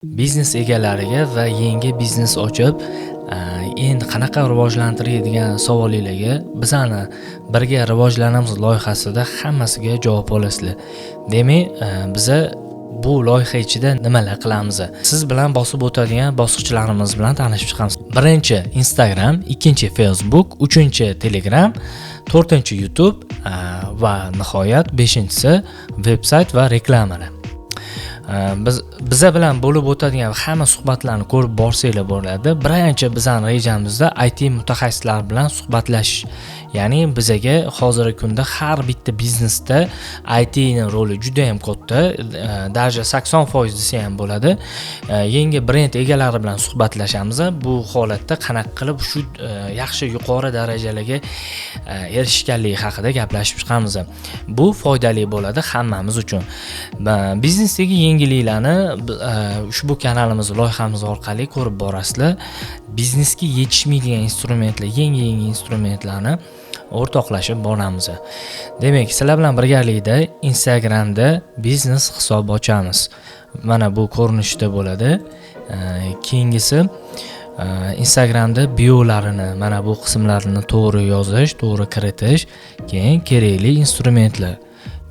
Biznes egalariga va yangi biznes ochib, endi qanaqa rivojlantiray degan savolinglarga bizani "Birga rivojlanamiz" loyihasida hammasiga javob olasizlar. Demak, biza bu loyiha ichida nimalar qilamiz? Siz bilan bosib o'tadigan bosqichlarimiz bilan tanishib chiqamiz. Birinchi Instagram, ikkinchi Facebook, uchinchi Telegram, to'rtinchi YouTube va nihoyat beshinchisi veb-sayt va reklamalar. Biza bilan bo'lib o'tadigan hamma suhbatlarni ko'rib borsanglar bo'ladi. Birinchi bizani rejamizda IT mutaxassislari bilan suhbatlashish. Ya'ni bizaga hozirgi kunda har bitta biznesda IT ni roli juda ham katta, даже 80% desa ham bo'ladi. Yangi brend egalari bilan suhbatlashamiz. Bu holatda qanaqa qilib shu yaxshi yuqori darajalarga erishganligi haqida gaplashib chiqamiz. Bu foydali bo'ladi hammamiz uchun. Biznesdagi yangiliklarni ushbu kanalimiz, loyihamiz orqali ko'rib borasizlar. Biznesga yetishmaydigan instrumentlar, yangi-yangi instrumentlarni o'rtoqlashib boramiz. Demak, sizlar bilan birgalikda Instagramda biznes hisob ochamiz. Mana bu ko'rinishda bo'ladi. Keyingisi Instagramda biolarini, mana bu qismlarini to'g'ri yozish, to'g'ri kiritish, keyin kerakli instrumentlar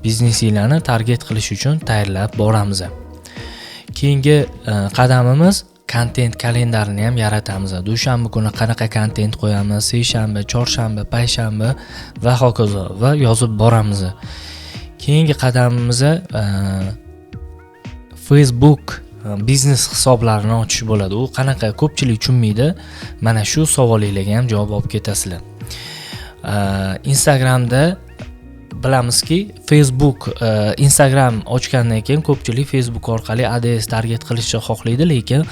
biznesinglarni target qilish uchun tayyorlab boramiz. Keyingi qadamimiz kontent kalendarini ham yaratamiz. Dushanba kuni qanaqa kontent qo'yamiz, seshanba, chorshanba, payshanba va hokazo va yozib boramiz. Keyingi qadamimiz Facebook biznes hisoblarini ochish bo'ladi. U qanaqa, ko'pchilik tushunmaydi. Mana shu savolinglarga ham javob olib ketasizlar. Instagramda bilamizki, Facebook, Instagram ochgandan keyin ko'pchilik Facebook orqali ADS target qilishni xohlaydi, lekin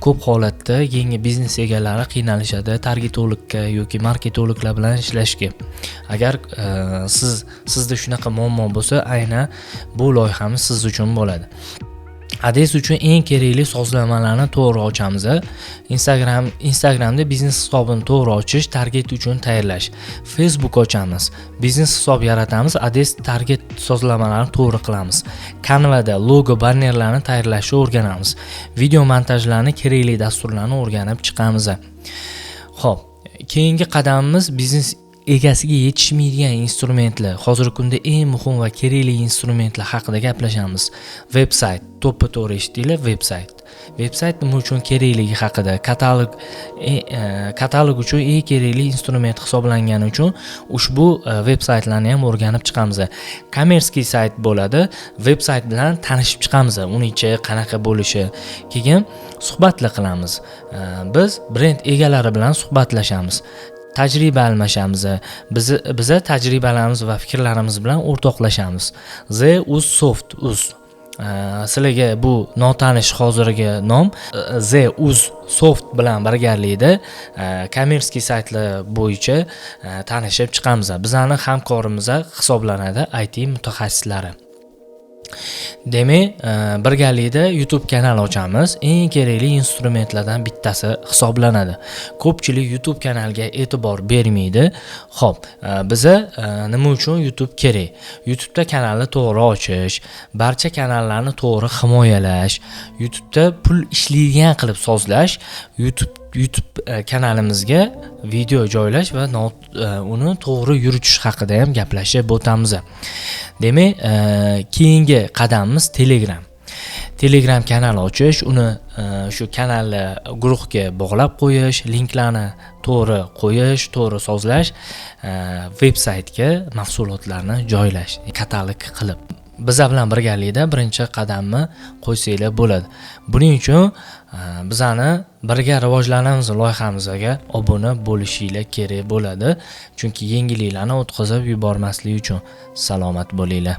ko'p holatda yangi biznes egalari qiynalishadi targetologga yoki marketologlar bilan ishlashga. Agar sizda shunaqa muammo bo'lsa, aynan bu loyihamiz siz uchun bo'ladi. ADS uchun eng kerakli sozlamalarni to'g'ri ochamiz. Instagramda biznes hisobini to'g'ri ochish, target uchun tayyorlash. Facebook ochamiz. Biznes hisob yaratamiz, ADS target sozlamalarini to'g'ri qilamiz. Canva'da logo, bannerlarni tayyorlashni o'rganamiz. Video montajlarni, kerakli dasturlarni o'rganib chiqamiz. Xo'p, keyingi qadamimiz biznes egasiga yetishmaydigan instrumentlar. Hozirgi kunda eng muhim va kerakli instrumentlar haqida gaplashamiz. Veb-sayt, to'ppa to'g'ri eshitdinglar, veb-sayt. Veb-sayt nima uchun kerakligi haqida, katalog uchun eng kerakli instrument hisoblangani uchun ushbu veb-saytlarni ham o'rganib chiqamiz. Коммерческий sayt bo'ladi. Veb-sayt bilan tanishib chiqamiz, uni ichi qanaqa bo'lishi. Keyin suhbatlar qilamiz. Biz brend egalari bilan suhbatlashamiz. Tajriba almashamiz. Biza tajribalarimiz va fikrlarimiz bilan o'rtoqlashamiz. The Uz Soft Uz. Sizlarga bu notanish hozirgi nom. The Uz Soft bilan birgalikda коммерческий saytlar bo'yicha tanishib chiqamiz. Bizani hamkorimiz hisoblanadi IT mutaxassislari. Demak, birgalikda YouTube kanal ochamiz. Eng kerakli instrumentlardan bittasi hisoblanadi. Ko'pchilik YouTube kanalga e'tibor bermaydi. Xo'p, biza nima uchun YouTube kerak? YouTube'da kanalni to'g'ri ochish, barcha kanallarni to'g'ri himoyalash, YouTube'da pul ishlaydigan qilib sozlash, YouTube kanalimizga video joylash va uni to'g'ri yuritish haqida ham gaplashib o'tamiz. Demak, keyingi qadamimiz Telegram. Telegram kanal ochish, uni shu kanalni guruhga bog'lab qo'yish, linklarni to'g'ri qo'yish, to'g'ri sozlash, veb saytga mahsulotlarni joylash, katalog qilib. Biza bilan birgalikda birinchi qadamni qo'ysanglar bo'ladi. Buning uchun bizani "Birga rivojlanamiz" loyihamizga obuna bo'lishinglar kerak bo'ladi. Chunki yangiliklarni o'tkazib yubormaslik uchun. Salomat bo'linglar.